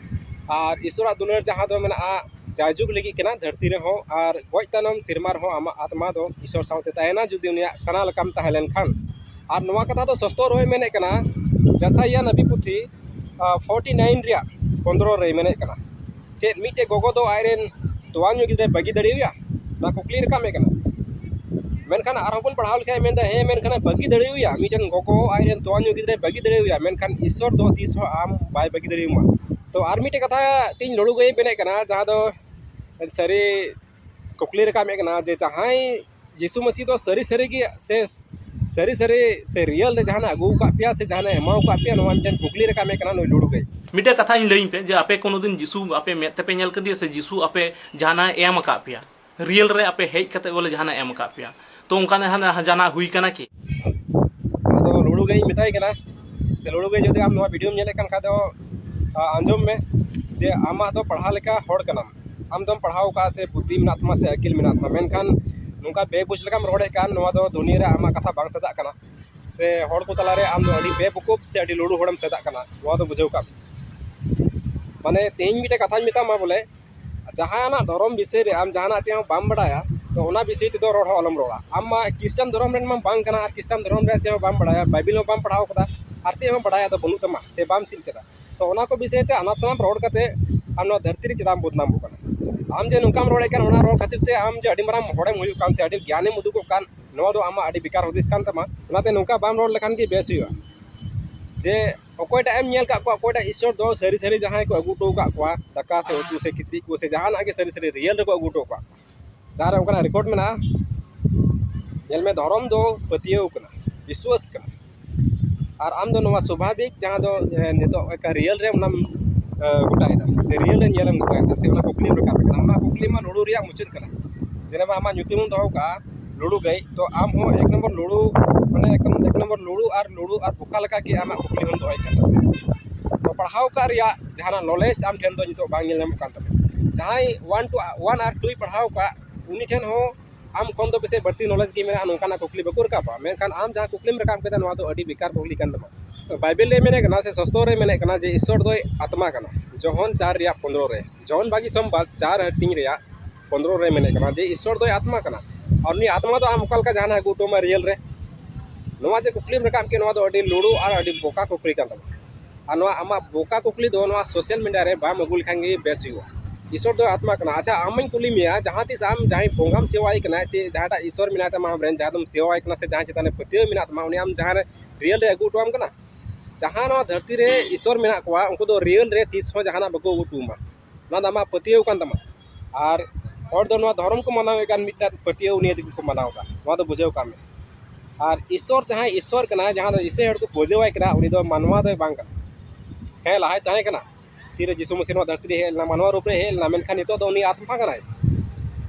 ᱟᱨ ᱤᱥᱚᱨᱟᱜ ᱫᱩᱞᱟᱹᱲ ᱡᱟᱦᱟᱸ ᱫᱚ ᱢᱮᱱᱟᱜᱼᱟ ᱡᱟᱭᱡᱩᱜᱽ ᱞᱟᱹᱜᱤᱫ ᱠᱟᱱᱟ, ᱫᱷᱟᱹᱨᱛᱤ ᱨᱮᱦᱚᱸ ᱟᱨ ᱜᱚᱡ ᱛᱟᱭᱱᱚᱢ ᱥᱮᱨᱢᱟ ᱨᱮᱦᱚᱸ ᱟᱢᱟᱜ ᱟᱛᱢᱟ ᱫᱚ ᱤᱥᱚᱨ ᱥᱟᱶᱛᱮ ᱛᱟᱦᱮᱱᱟ, ᱡᱩᱫᱤ ᱩᱱᱤᱭᱟᱜ ᱥᱟᱱᱟ ᱞᱮᱠᱟᱢ ᱛᱟᱦᱮᱸ ᱞᱮᱱᱠᱷᱟᱱ᱾ ᱟᱨ ᱱᱚᱣᱟ ᱠᱟᱛᱷᱟ ᱫᱚ ᱥᱚᱥᱛᱚᱨ ᱦᱚᱸᱭ ᱢᱮᱱᱮᱫ ᱠᱟᱱᱟ, ᱡᱟᱥᱟᱭᱟ ᱱᱟᱵᱤ ᱯᱩᱛᱷᱤ ᱯᱷᱳᱨᱴᱤ ᱱᱟᱭᱤᱱ ᱨᱮᱭᱟᱜ ᱯᱚᱱᱫᱽᱨᱚ ᱨᱮᱭ ᱢᱮᱱᱮᱫ ᱠᱟᱱᱟ, ᱪᱮᱫ ᱢᱤᱫᱴᱮᱡ ᱜᱚᱜᱚ ᱫᱚ ᱟᱡᱨᱮᱱ ᱛᱚᱣᱟ ᱧᱩ ᱜᱤᱫᱽᱨᱟᱹᱭ ᱵᱟᱹᱜᱤ ᱫᱟᱲᱮᱣᱟᱭᱟ? ᱚᱱᱟ ᱠᱩᱠᱞᱤ ᱨᱟᱠᱟᱵ ᱮ ᱠᱟᱱᱟ᱾ ᱢᱮᱱᱠᱷᱟᱱ ᱟᱨᱦᱚᱸ ᱵᱚᱱ ᱯᱟᱲᱦᱟᱣ ᱞᱮᱠᱷᱟᱱ ᱢᱮᱱᱫᱟ, ᱦᱮᱸ, ᱢᱮᱱᱠᱷᱟᱱ ᱵᱟᱹᱜᱤ ᱫᱟᱲᱮᱣᱟᱭᱟ, ᱢᱤᱫᱴᱮᱱ ᱜᱚᱜᱚ ᱟᱡᱨᱮᱱ ᱛᱚᱣᱟ ᱧᱩ ᱜᱤᱫᱽᱨᱟᱹᱭ ᱵᱟᱹᱜᱤ ᱫᱟᱲᱮᱣᱟᱭᱟ, ᱢᱮᱱᱠᱷᱟᱱ ᱤᱥᱚᱨ ᱫᱚ ᱛᱤᱥ ᱦᱚᱸ ᱟᱢ ᱵᱟᱭ ᱵᱟᱹᱜᱤ ᱫᱟᱲᱮᱣᱟᱢᱟ᱾ ᱛᱚ ᱟᱨ ᱢᱤᱫᱴᱮᱡ ᱠᱟᱛᱷᱟ ᱛᱤᱧ ᱞᱩᱲᱩ ᱜᱟᱹᱭ ᱢᱮᱱᱮᱫ ᱠᱟᱱᱟ, ᱡᱟᱦᱟᱸ ᱫᱚ ᱥᱟᱹᱨᱤ ᱠᱩᱠᱞᱤ ᱨᱟᱠᱟᱵ ᱮᱫ ᱠᱟᱱᱟ ᱡᱮ ᱡᱟᱦᱟᱸᱭ ᱡᱤᱥᱩ ᱢᱟᱹᱥᱤ ᱫᱚ ᱥᱟᱹᱨᱤ ᱥᱟᱹᱨᱤ ᱜᱮ ᱥᱮ ᱥᱟᱹᱨᱤ ᱥᱟᱹᱨᱤ ᱥᱮ real ᱨᱮ ᱡᱟᱦᱟᱱᱟᱜ ᱟᱹᱜᱩ ᱟᱠᱟᱫ ᱯᱮᱭᱟ ᱥᱮ ᱡᱟᱦᱟᱱᱟᱜ ᱮᱢᱟᱣ ᱟᱠᱟᱫ ᱯᱮᱭᱟ, ᱱᱚᱣᱟ ᱢᱤᱫᱴᱮᱱ ᱠᱩᱠᱞᱤ ᱨᱟᱠᱟᱵ ᱮᱫ ᱠᱟᱱᱟ ᱱᱩᱭ ᱞᱩᱲᱩ ᱜᱟᱹᱭ᱾ ᱢᱤᱫᱴᱮᱡ ᱠᱟᱛᱷᱟᱧ ᱞᱟᱹᱭᱟᱹᱧ ᱯᱮ ᱡᱮ ᱟᱯᱮ ᱠᱳᱱᱳ ᱫᱤᱱ ᱡᱤᱥᱩ ᱟᱯᱮ ᱢᱮᱫ ᱛᱮᱯᱮ ᱧᱮᱞ ᱠᱟᱫᱮᱭᱟ ᱥᱮ ᱡᱤᱥᱩ ᱟᱯᱮ ᱡᱟᱦᱟᱱᱟᱜ ᱮ ᱮᱢ ᱟᱠᱟᱫ ᱯᱮᱭᱟ? Real ᱨᱮ ᱟᱯᱮ ᱦᱮᱡ ᱠᱟᱛᱮ ᱵᱚᱞᱮ ᱡᱟᱦᱟᱱᱟᱜ ᱮ ᱮᱢ ᱟᱠᱟᱫ ᱯᱮᱭᱟ? ᱛᱚ ᱚᱱᱠᱟᱱᱟᱜ ᱡᱟᱦᱟᱱᱟᱜ ᱡᱟᱦᱟᱱᱟᱜ ᱦᱩᱭ ᱠᱟᱱᱟ ᱠᱤ? ᱟᱫᱚ ᱞᱩᱲᱩ ᱜᱟᱹᱭ ᱤᱧ ᱢᱮᱛᱟᱭ ᱠᱟᱱᱟ, ᱥᱮ ᱞᱩᱲᱩ ᱜᱟᱹᱭ, ᱡᱩᱫᱤ ᱟᱢ ᱱᱚᱣᱟ video ᱧᱮᱞᱮᱫ ᱠᱟᱱ ᱠᱷᱟᱡ ᱫᱚ, ᱟ, ᱟᱸᱡᱚᱢ ᱢᱮ ᱡᱮ ᱟᱢᱟᱜ ᱫᱚ ᱯᱟᱲᱦᱟᱣ ᱞᱮᱠᱟ ᱦᱚᱲ ᱠᱟᱱᱟᱢ, ᱟᱢ ᱫᱚᱢ ᱯᱟᱲᱦᱟᱣ ᱟᱠᱟᱫᱼᱟ ᱥᱮ ᱵᱩᱫᱽᱫᱷᱤ ᱢᱮᱱᱟᱜ ᱛᱟᱢᱟ ᱥᱮ ᱟᱹᱠᱤᱞ ᱢᱮᱱᱟᱜ ᱛᱟᱢᱟ, ᱢᱮᱱᱠᱷᱟᱱ ᱱᱚᱝᱠᱟ ᱵᱮᱵᱩᱡᱽ ᱞᱮᱠᱟᱢ ᱨᱚᱲᱮᱫ ᱠᱟᱱ, ᱱᱚᱣᱟ ᱫᱚ ᱫᱩᱱᱤᱭᱟᱹ ᱨᱮ ᱟᱢᱟᱜ ᱠᱟᱛᱷᱟ ᱵᱟᱝ ᱥᱟᱡᱟᱜ ᱠᱟᱱᱟ᱾ ᱥᱮ ᱦᱚᱲ ᱠᱚ ᱛᱟᱞᱟᱨᱮ ᱟᱢ ᱫᱚ ᱟᱹᱰᱤ ᱵᱮᱵᱚᱠᱩᱯ ᱥᱮ ᱟᱹᱰᱤ ᱞᱩᱲᱩ ᱦᱚᱲᱮᱢ ᱥᱟᱡᱟᱜ ᱠᱟᱱᱟ, ᱱᱚᱣᱟ ᱫᱚ ᱵᱩᱡᱷᱟᱹᱣ ᱠᱟᱜ ᱢᱮ᱾ ᱢᱟᱱᱮ ᱛᱮᱦᱮᱧ ᱢᱤᱫᱴᱮᱡ ᱠᱟᱛᱷᱟᱧ ᱢᱮᱛᱟᱢᱟ ᱵᱚᱞᱮ, ᱡᱟᱦᱟᱱᱟᱜ ᱫᱷᱚᱨᱚᱢ ᱵᱤᱥᱚᱭ ᱨᱮ ᱟᱢ ᱡᱟᱦᱟᱱᱟᱜ ᱪᱮᱫ ᱦᱚᱸ ᱵᱟᱢ ᱵᱟᱲᱟᱭᱟ, ᱛᱚ ᱚᱱᱟ ᱵᱤᱥᱚᱭ ᱛᱮᱫᱚ ᱨᱚᱲ ᱦᱚᱸ ᱟᱞᱚᱢ ᱨᱚᱲᱟ᱾ ᱟᱢ ᱢᱟ ᱠᱷᱨᱤᱥᱴᱟᱱ ᱫᱷᱚᱨᱚᱢ ᱨᱮᱱ ᱢᱟ ᱵᱟᱝ ᱠᱟᱱᱟ, ᱟᱨ ᱠᱷᱨᱤᱥᱴᱟᱱ ᱫᱷᱚᱨᱚᱢ ᱨᱮᱭᱟᱜ ᱪᱮᱫ ᱦᱚᱸ ᱵᱟᱢ ᱵᱟᱲᱟᱭᱟ, ᱵᱟᱭᱵᱮᱞ ᱦᱚᱸ ᱵᱟᱢ ᱯᱟᱲᱦᱟᱣ ᱠᱟᱫᱟ, ᱟᱨ ᱪᱮᱫ ᱦᱚᱸ ᱵᱟᱲᱟᱭ ᱫᱚ ᱵᱟᱹᱱᱩᱜ ᱛᱟᱢᱟ ᱥᱮ ᱵᱟᱢ ᱪᱮᱫ ᱠᱟᱫᱟ᱾ ᱛᱚ ᱚᱱᱟ ᱠᱚ ᱵᱤᱥᱚᱭ ᱛᱮ ᱟᱱᱟᱯ ᱥᱟᱱᱟᱯ ᱨᱚᱲ ᱠᱟᱛᱮ ᱟᱢ ᱱᱚᱣᱟ ᱫᱷᱟᱹᱨᱛᱤ ᱨᱮ ᱪᱮᱫᱟᱜ ᱮᱢ ᱵᱚᱫᱱᱟᱢᱚᱜ ᱠᱟᱱᱟ? ᱟᱢ ᱡᱮ ᱱᱚᱝᱠᱟᱢ ᱨᱚᱲᱮᱫ ᱠᱟᱱ, ᱚᱱᱟ ᱨᱚᱲ ᱠᱷᱟᱹᱛᱤᱨ ᱛᱮ ᱟᱢ ᱡᱮ ᱟᱹᱰᱤ ᱢᱟᱨᱟᱝ ᱦᱚᱲᱮᱢ ᱦᱩᱭᱩᱜ ᱠᱟᱱ ᱥᱮ ᱟᱹᱰᱤ ᱜᱮᱭᱟᱱᱮᱢ ᱩᱫᱩᱜᱚᱜ ᱠᱟᱱ, ᱱᱚᱣᱟ ᱫᱚ ᱟᱢᱟᱜ ᱟᱹᱰᱤ ᱵᱮᱠᱟᱨ ᱦᱩᱫᱤᱥ ᱠᱟᱱ ᱛᱟᱢᱟ᱾ ᱚᱱᱟᱛᱮ ᱱᱚᱝᱠᱟ ᱵᱟᱢ ᱨᱚᱲ ᱞᱮᱠᱷᱟᱱ ᱜᱮ ᱵᱮᱥ ᱦᱩᱭᱩᱜᱼᱟ᱾ ᱡᱮ ᱚᱠᱚᱭᱴᱟᱜ ᱮᱢ ᱧᱮᱞ ᱠᱟᱜ ᱠᱚᱣᱟ, ᱚᱠᱚᱭᱴᱟᱜ ᱤᱥᱥᱚᱨ ᱫᱚ ᱥᱟᱹᱨᱤ ᱥᱟᱹᱨᱤ ᱡᱟᱦᱟᱸᱭ ᱠᱚ ᱟᱹᱜᱩ ᱦᱚᱴᱚ ᱟᱠᱟᱫ ᱠᱚᱣᱟ, ᱫᱟᱠᱟ ᱥᱮ ᱩᱛᱩ ᱥᱮ ᱠᱤᱪᱨᱤᱡ ᱠᱚ ᱥᱮ ᱡᱟᱦᱟᱱᱟᱜ ᱜᱮ ᱥᱟᱹᱨᱤ ᱥᱟᱹᱨᱤ real ᱨᱮᱠᱚ ᱟᱹᱜᱩ ᱦᱚᱴᱚ ᱟᱠᱟᱫ, ᱡᱟᱦᱟᱸ ᱨᱮ ᱚᱱᱠᱟᱱᱟᱜ record ᱢᱮᱱᱟᱜᱼᱟ, ᱧᱮᱞ ᱢᱮ, ᱫᱷᱚᱨᱚᱢ ᱫᱚ ᱯᱟᱹᱛᱭᱟᱹᱣ ᱠᱟᱱᱟ, ᱵᱤᱥᱣᱟᱥ ᱠᱟᱱᱟ᱾ ᱟᱨ ᱟᱢ ᱫᱚ ᱱᱚᱣᱟ ᱥᱣᱟᱵᱷᱟᱵᱤᱠ ᱡᱟᱦᱟᱸ ᱫᱚ, ᱮ, ᱱᱤᱛᱚᱜ ᱮᱠᱟ ᱨᱤᱭᱮᱞ ᱨᱮ ᱚᱱᱟᱢ, ᱮ, ᱜᱚᱴᱟᱭᱮᱫᱟ, ᱥᱮ ᱨᱤᱭᱮᱞ ᱨᱮ ᱧᱮᱞᱮᱢ ᱜᱚᱴᱟᱭᱮᱫᱟ, ᱥᱮ ᱚᱱᱟ ᱠᱩᱠᱞᱤᱢ ᱨᱟᱠᱟᱵ ᱠᱟᱱᱟ᱾ ᱚᱱᱟ ᱠᱩᱠᱞᱤ ᱢᱟ ᱞᱩᱲᱩ ᱨᱮᱭᱟᱜ ᱢᱩᱪᱟᱹᱫ ᱠᱟᱱᱟ᱾ ᱡᱮ ᱟᱢᱟᱜ ᱧᱩᱛᱩᱢ ᱮᱢ ᱫᱚᱦᱚ ᱠᱟᱜᱼᱟ ᱞᱩᱲᱩ ᱜᱟᱹᱭ, ᱛᱚ ᱟᱢ ᱦᱚᱸ ᱮᱠ ᱱᱚᱢᱵᱚᱨ ᱞᱩᱲᱩ, ᱢᱟᱱᱮ ᱮᱠ, ᱮᱠ ᱱᱚᱢᱵᱚᱨ ᱞᱩᱲᱩ ᱟᱨ ᱞᱩᱲᱩ ᱟᱨ ᱵᱚᱠᱟ ᱞᱮᱠᱟ ᱜᱮ ᱟᱢᱟᱜ ᱠᱩᱠᱞᱤ ᱦᱚᱸ ᱫᱚᱦᱚᱭ ᱠᱟᱱ ᱛᱟᱢᱟ᱾ ᱛᱚ ᱯᱟᱲᱦᱟᱣ ᱠᱟᱜ ᱨᱮᱭᱟᱜ ᱡᱟᱦᱟᱱᱟᱜ ᱱᱚᱞᱮᱡᱽ ᱟᱢ ᱴᱷᱮᱱ ᱫᱚ ᱱᱤᱛᱚᱜ ᱵᱟᱝ ᱧᱮᱞ ᱧᱟᱢᱚᱜ ᱠᱟᱱ ᱛᱟᱢᱟ᱾ ᱡᱟᱦᱟᱸᱭ ᱚᱣᱟᱱ ᱴᱩ, ᱚᱣᱟᱱ ᱟᱨ ᱴᱩᱭ ᱯᱟᱲᱦᱟᱣ ᱠᱟᱜ, ᱩᱱᱤ ᱴᱷᱮᱱ ᱦᱚᱸ ᱟᱢ ᱠᱷᱚᱱ ᱫᱚ ᱯᱟᱥᱮᱡ ᱵᱟᱹᱲᱛᱤ ᱱᱚᱞᱮᱡᱽ ᱜᱮ ᱢᱮᱱᱟᱜᱼᱟ, ᱱᱚᱝᱠᱟᱱᱟᱜ ᱠᱩᱠᱞᱤ ᱵᱟᱠᱚ ᱨᱟᱠᱟᱵᱟ᱾ ᱢᱮᱱᱠᱷᱟᱱ ᱟᱢ ᱡᱟᱦᱟᱸ ᱠᱩᱠᱞᱤᱢ ᱨᱟᱠᱟᱵ ᱠᱮᱫᱟ, ᱱᱚᱣᱟ ᱫᱚ ᱟᱹᱰᱤ ᱵᱮᱠᱟᱨ ᱠᱩᱠᱞᱤ ᱠᱟᱱ ᱛᱟᱢᱟ᱾ ᱵᱟᱭᱵᱮᱞ ᱨᱮ ᱢᱮᱱᱮᱫ ᱠᱟᱱᱟ, ᱥᱮ ᱥᱚᱥᱛᱚ ᱨᱮ ᱢᱮᱱᱮᱫ ᱠᱟᱱᱟ ᱡᱮ ᱤᱥᱥᱚᱨ ᱫᱚᱭ ᱟᱛᱢᱟ ᱠᱟᱱᱟ᱾ ᱡᱚᱦᱚᱱ ᱪᱟᱨ ᱨᱮᱭᱟᱜ ᱯᱚᱱᱫᱽᱨᱚ ᱨᱮ, ᱡᱚᱦᱚᱱ ᱵᱟᱹᱜᱤ ᱥᱚᱢᱵᱟᱫ ᱪᱟᱨ ᱦᱟᱹᱴᱤᱧ ᱨᱮᱭᱟᱜ ᱯᱚᱱᱫᱽᱨᱚ ᱨᱮ ᱢᱮᱱᱮᱫ ᱠᱟᱱᱟ ᱡᱮ ᱤᱥᱥᱚᱨ ᱫᱚᱭ ᱟᱛᱢᱟ ᱠᱟᱱᱟ᱾ ᱟᱨ ᱩᱱᱤ ᱟᱛᱢᱟ ᱫᱚ ᱟᱢ ᱚᱠᱟ ᱞᱮᱠᱟ ᱡᱟᱦᱟᱱᱟᱜ ᱟᱹᱜᱩ ᱦᱚᱴᱚ ᱟᱢᱟ ᱨᱤᱭᱮᱞ ᱨᱮ? ᱱᱚᱣᱟ ᱡᱮ ᱠᱩᱠᱞᱤᱢ ᱨᱟᱠᱟᱵ ᱠᱮᱫ, ᱱᱚᱣᱟ ᱫᱚ ᱟᱹᱰᱤ ᱞᱩᱲᱩ ᱟᱨ ᱟᱹᱰᱤ ᱵᱚᱠᱟ ᱠᱩᱠᱞᱤ ᱠᱟᱱ ᱛᱟᱢᱟ᱾ ᱟᱨ ᱱᱚᱣᱟ ᱟᱢᱟᱜ ᱵᱚᱠᱟ ᱠᱩᱠᱞᱤ ᱫᱚ ᱱᱚᱣᱟ ᱥᱳᱥᱟᱞ ᱢᱤᱰᱤᱭᱟ ᱨᱮ ᱵᱟᱢ ᱟᱹᱜᱩ ᱞᱮᱠᱷᱟᱱ ᱜᱮ ᱵᱮᱥ ᱦᱩᱭᱩᱜᱼᱟ᱾ ᱤᱥᱥᱚᱨ ᱫᱚ ᱟᱛᱢᱟ ᱠᱟᱱᱟ᱾ ᱟᱪᱪᱷᱟ, ᱟᱢᱤᱧ ᱠᱩᱞᱤ ᱢᱮᱭᱟ, ᱡᱟᱦᱟᱸ ᱛᱤᱥ ᱟᱢ ᱡᱟᱦᱟᱸᱭ ᱵᱚᱸᱜᱟᱢ ᱥᱮᱵᱟᱭᱮ ᱠᱟᱱᱟ, ᱥᱮ ᱡᱟᱦᱟᱸᱴᱟᱜ ᱤᱥᱥᱚᱨ ᱢᱮᱱᱟᱭ ᱛᱟᱢᱟ ᱟᱢᱨᱮᱱ, ᱡᱟᱦᱟᱸ ᱫᱚᱢ ᱥᱮᱵᱟᱭᱮ ᱠᱟᱱᱟ, ᱥᱮ ᱡᱟᱦᱟᱸ ᱪᱮᱛᱟᱱ ᱨᱮ ᱯᱟᱹᱛᱭᱟᱹᱣ ᱢᱮᱱᱟᱜ ᱛᱟᱢᱟ, ᱩᱱᱤ ᱟᱢ ᱡᱟᱦᱟᱸ ᱨᱮ ᱨᱤᱭᱮᱞ ᱨᱮ ᱟᱹᱜᱩ ᱦᱚᱴᱚ ᱟᱢ ᱠᱟᱱᱟ? ᱡᱟᱦᱟᱸ ᱱᱚᱣᱟ ᱫᱷᱟᱹᱨᱛᱤ ᱨᱮ ᱤᱥᱥᱚᱨ ᱢᱮᱱᱟᱜ ᱠᱚᱣᱟ, ᱩᱱᱠᱩ ᱫᱚ ᱨᱤᱭᱮᱞ ᱨᱮ ᱛᱤᱥ ᱦᱚᱸ ᱡᱟᱦᱟᱱᱟᱜ ᱵᱟᱠᱚ ᱟᱹᱜᱩ ᱦᱚᱴᱚ ᱟᱢᱟ᱾ ᱱᱚᱣᱟ ᱫᱚ ᱟᱢᱟᱜ ᱯᱟᱹᱛᱭᱟᱹᱣ ᱠᱟᱱ ᱛᱟᱢᱟ᱾ ᱟᱨ ᱦᱚᱲ ᱫᱚ ᱱᱚᱣᱟ ᱫᱷᱚᱨᱚᱢ ᱠᱚ ᱢᱟᱱᱟᱣᱮᱫ ᱠᱟᱱ ᱢᱤᱫᱴᱟᱝ ᱯᱟᱹᱛᱭᱟᱹᱣ ᱱᱤᱭᱮ ᱛᱮᱜᱮ ᱠᱚ ᱢᱟᱱᱟᱣ ᱮᱫᱟ, ᱱᱚᱣᱟ ᱫᱚ ᱵᱩᱡᱷᱟᱹᱣ ᱠᱟᱜ ᱢᱮ᱾ ᱟᱨ ᱤᱥᱥᱚᱨ, ᱡᱟᱦᱟᱸᱭ ᱤᱥᱥᱚᱨ ᱠᱟᱱᱟᱭ, ᱡᱟᱦᱟᱸ ᱫᱚ ᱤᱥᱟᱹᱭ ᱦᱚᱲ ᱠᱚ ᱯᱩᱡᱟᱹᱣᱟᱭ ᱠᱟᱱᱟ, ᱩᱱᱤ ᱫᱚ ᱢᱟᱱᱣᱟ ᱫᱚᱭ ᱵᱟᱝ ᱠᱟᱱᱟ᱾ ᱦᱮᱸ, ᱞᱟᱦᱟᱭ ᱛᱟᱦᱮᱸ ᱠᱟᱱᱟ, ᱛᱤᱨᱮ ᱡᱤᱥᱩ ᱢᱟᱹᱥᱤ ᱱᱚᱣᱟ ᱫᱷᱟᱹᱨᱛᱤ ᱨᱮ ᱦᱮᱡ ᱞᱮᱱᱟ, ᱢᱟᱱᱣᱟ ᱨᱩᱯ ᱨᱮ ᱦᱮᱡ ᱞᱮᱱᱟ, ᱢᱮᱱᱠᱷᱟᱱ ᱱᱤᱛᱚᱜ ᱫᱚ ᱩᱱᱤ ᱟᱛᱢᱟ ᱠᱟᱱᱟᱭ᱾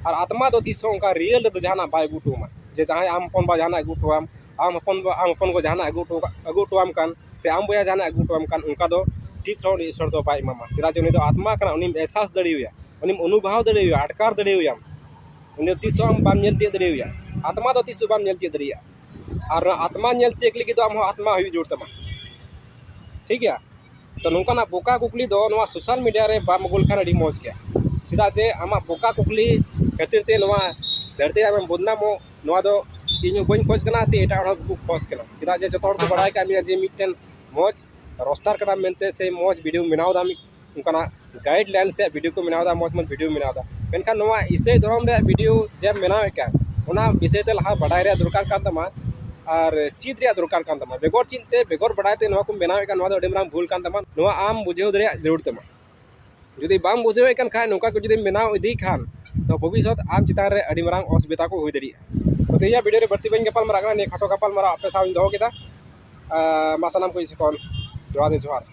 ᱟᱨ ᱟᱛᱢᱟ ᱫᱚ ᱛᱤᱥ ᱦᱚᱸ ᱚᱱᱠᱟ ᱨᱤᱭᱮᱞ ᱨᱮᱫᱚ ᱡᱟᱦᱟᱱᱟᱜ ᱵᱟᱭ ᱟᱹᱜᱩ ᱦᱚᱴᱚ ᱟᱢᱟ, ᱡᱮ ᱡᱟᱦᱟᱸᱭ ᱟᱢ ᱦᱚᱯᱚᱱ ᱵᱟ ᱡᱟᱦᱟᱱᱟᱜ ᱟᱹᱜᱩ ᱦᱚᱴᱚ ᱟᱢ, ᱟᱢ ᱦᱚᱯᱚᱱ ᱵᱟ, ᱟᱢ ᱦᱚᱯᱚᱱ ᱜᱚ ᱡᱟᱦᱟᱱᱟᱜ ᱟᱹᱜᱩ ᱦᱚᱴᱚ ᱠᱟᱜ, ᱟᱹᱜᱩ ᱦᱚᱴᱚ ᱟᱢ ᱠᱟᱱ, ᱥᱮ ᱟᱢ ᱵᱚᱭᱦᱟ ᱡᱟᱦᱟᱱᱟᱜ ᱟᱹᱜᱩ ᱦᱚᱴᱚ ᱟᱢ ᱠᱟᱱ, ᱚᱱᱠᱟ ᱫᱚ ᱛᱤᱥ ᱦᱚᱸ ᱩᱱᱤ ᱤᱥᱥᱚᱨ ᱫᱚ ᱵᱟᱭ ᱮᱢᱟᱢᱟ᱾ ᱪᱮᱫᱟᱜ ᱡᱮ ᱩᱱᱤ ᱫᱚ ᱟᱛᱢᱟ ᱠᱟᱱᱟ, ᱩᱱᱤᱢ ᱮᱦᱥᱟᱥ ᱫᱟᱲᱮᱣᱟᱭᱟ, ᱩᱱᱤᱢ ᱚᱱᱩᱵᱷᱟᱵ ᱫᱟᱲᱮᱣᱟᱭᱟ, ᱟᱴᱠᱟᱨ ᱫᱟᱲᱮᱣᱟᱭᱟᱢ᱾ ᱩᱱᱤ ᱫᱚ ᱛᱤᱥ ᱦᱚᱸ ᱟᱢ ᱵᱟᱢ ᱧᱮᱞ ᱛᱤᱭᱳᱜ ᱫᱟᱲᱮᱣᱟᱭᱟ᱾ ᱟᱛᱢᱟ ᱫᱚ ᱛᱤᱥ ᱦᱚᱸ ᱵᱟᱢ ᱧᱮᱞ ᱛᱤᱭᱳᱜ ᱫᱟᱲᱮᱭᱟᱜᱼᱟ᱾ ᱟᱨ ᱚᱱᱟ ᱟᱛᱢᱟ ᱧᱮᱞ ᱛᱤᱭᱳᱜ ᱞᱟᱹᱜᱤᱫ ᱫᱚ ᱟᱢ ᱦᱚᱸ ᱟᱛᱢᱟ ᱦᱩᱭᱩᱜ ᱡᱟᱹᱨᱩᱲ ᱛᱟᱢᱟ᱾ ᱴᱷᱤᱠ ᱜᱮᱭᱟ? ᱛᱚ ᱱᱚᱝᱠᱟᱱᱟᱜ ᱵᱚᱠᱟ ᱠᱩᱠᱞᱤ ᱫᱚ ᱱᱚᱣᱟ ᱥᱳᱥᱟᱞ ᱢᱤᱰᱤᱭᱟ ᱨᱮ ᱵᱟᱢ ᱟᱹᱜᱩ ᱞᱮᱠᱷᱟᱱ ᱟᱹᱰᱤ ᱢᱚᱡᱽ ᱜᱮᱭᱟ᱾ ᱪᱮᱫᱟᱜ ᱡᱮ ᱟᱢᱟᱜ ᱵᱚᱠᱟ ᱠᱩᱠᱞᱤ ᱠᱷᱟᱹᱛᱤᱨ ᱛᱮ ᱱᱚᱣᱟ ᱫᱷᱟᱹᱨᱛᱤ ᱨᱮ ᱟᱢᱮᱢ ᱵᱚᱫᱱᱟᱢᱚᱜ, ᱱᱚᱣᱟ ᱫᱚ ᱤᱧ ᱦᱚᱸ ᱵᱟᱹᱧ ᱠᱷᱚᱡᱽ ᱠᱟᱱᱟ, ᱥᱮ ᱮᱴᱟᱜ ᱦᱚᱲ ᱦᱚᱸ ᱵᱟᱠᱚ ᱠᱷᱚᱡᱽ ᱠᱟᱱᱟ᱾ ᱪᱮᱫᱟᱜ ᱡᱮ ᱡᱚᱛᱚ ᱦᱚᱲ ᱠᱚ ᱵᱟᱲᱟᱭ ᱠᱟᱜ ᱢᱮᱭᱟ ᱡᱮ ᱢᱤᱫᱴᱮᱱ ᱢᱚᱡᱽ ᱨᱳᱥᱴᱟᱨ ᱠᱟᱱᱟᱢ ᱢᱮᱱᱛᱮ, ᱥᱮ ᱢᱚᱡᱽ ᱵᱷᱤᱰᱤᱭᱳ ᱵᱮᱱᱟᱣ ᱫᱟ, ᱢᱤᱫ ᱚᱱᱠᱟᱱᱟᱜ ᱜᱟᱭᱤᱰ ᱞᱟᱭᱤᱱ ᱥᱮ ᱵᱷᱤᱰᱤᱭᱳ ᱠᱚ ᱵᱮᱱᱟᱣ ᱫᱟ, ᱢᱚᱡᱽ ᱢᱚᱡᱽ ᱵᱷᱤᱰᱤᱭᱳ ᱵᱮᱱᱟᱣ ᱫᱟ᱾ ᱢᱮᱱᱠᱷᱟᱱ ᱱᱚᱣᱟ ᱤᱥᱟᱹᱭ ᱫᱷᱚᱨᱚᱢ ᱨᱮᱭᱟᱜ ᱵᱷᱤᱰᱤᱭᱳ ᱡᱮᱢ ᱵᱮᱱᱟᱣᱮᱫ ᱠᱟᱱ, ᱚᱱᱟ ᱵᱤᱥᱚᱭ ᱛᱮ ᱞᱟᱦᱟ ᱵᱟᱰᱟᱭ ᱨᱮᱭᱟᱜ ᱫᱚᱨᱠᱟᱨ ᱠᱟᱱ ᱛᱟᱢᱟ ᱟᱨ ᱪᱮᱫ ᱨᱮᱭᱟᱜ ᱫᱚᱨᱠᱟᱨ ᱠᱟᱱ ᱛᱟᱢᱟ᱾ ᱵᱮᱜᱚᱨ ᱪᱮᱫ ᱛᱮ, ᱵᱮᱜᱚᱨ ᱵᱟᱰᱟᱭ ᱛᱮ ᱱᱚᱣᱟ ᱠᱚᱢ ᱵᱮᱱᱟᱣᱮᱫ ᱠᱟᱱ, ᱱᱚᱣᱟ ᱫᱚ ᱟᱹᱰᱤ ᱢᱟᱨᱟᱝ ᱵᱷᱩᱞ ᱠᱟᱱ ᱛᱟᱢᱟ᱾ ᱱᱚᱣᱟ ᱟᱢ ᱵᱩᱡᱷᱟᱹᱣ ᱫᱟᱲᱮᱭᱟᱜ ᱡᱟᱹᱨᱩᱲ ᱛᱟᱢᱟ᱾ ᱡᱩᱫᱤ ᱵᱟᱢ ᱵᱩᱡᱷᱟᱹᱣᱮᱫ ᱠᱟᱱ ᱠᱷᱟᱡ, ᱱᱚᱝᱠᱟ ᱠᱚ ᱡᱩᱫᱤᱢ ᱵᱮᱱᱟᱣ ᱤᱫᱤᱭ ᱠᱷᱟᱱ, ᱛᱚ ᱵᱷᱚᱵᱤᱥᱥᱚᱛ ᱟᱢ ᱪᱮᱛᱟᱱ ᱨᱮ ᱟᱹᱰᱤ ᱢᱟᱨᱟᱝ ᱚᱥᱩᱵᱤᱫᱷᱟ ᱠᱚ ᱦᱩᱭ ᱫᱟᱲᱮᱭᱟᱜᱼᱟ᱾ ᱛᱚ ᱛᱮᱦᱮᱧᱟᱜ ᱵᱷᱤᱰᱤᱭᱳ ᱨᱮ ᱵᱟᱹᱲᱛᱤ ᱵᱟᱹᱧ ᱜᱟᱯᱟᱞ ᱢᱟᱨᱟᱜ ᱠᱟᱱᱟ, ᱱᱤᱭᱟᱹ ᱠᱷᱟᱴᱚ ᱜᱟᱯᱟᱞ ᱢᱟᱨᱟᱣ ᱟᱯᱮ ᱥᱟᱶ ᱤᱧ ᱫᱚᱦᱚ ᱠᱮᱫᱟ᱾ ᱟᱨ ᱢᱟ ᱥᱟᱱᱟᱢ ᱠᱚ ᱤᱧ ᱥᱮᱫ ᱠᱷᱚᱱ ᱡᱚᱦᱟᱨ ᱜᱮ ᱡᱚᱦᱟᱨ᱾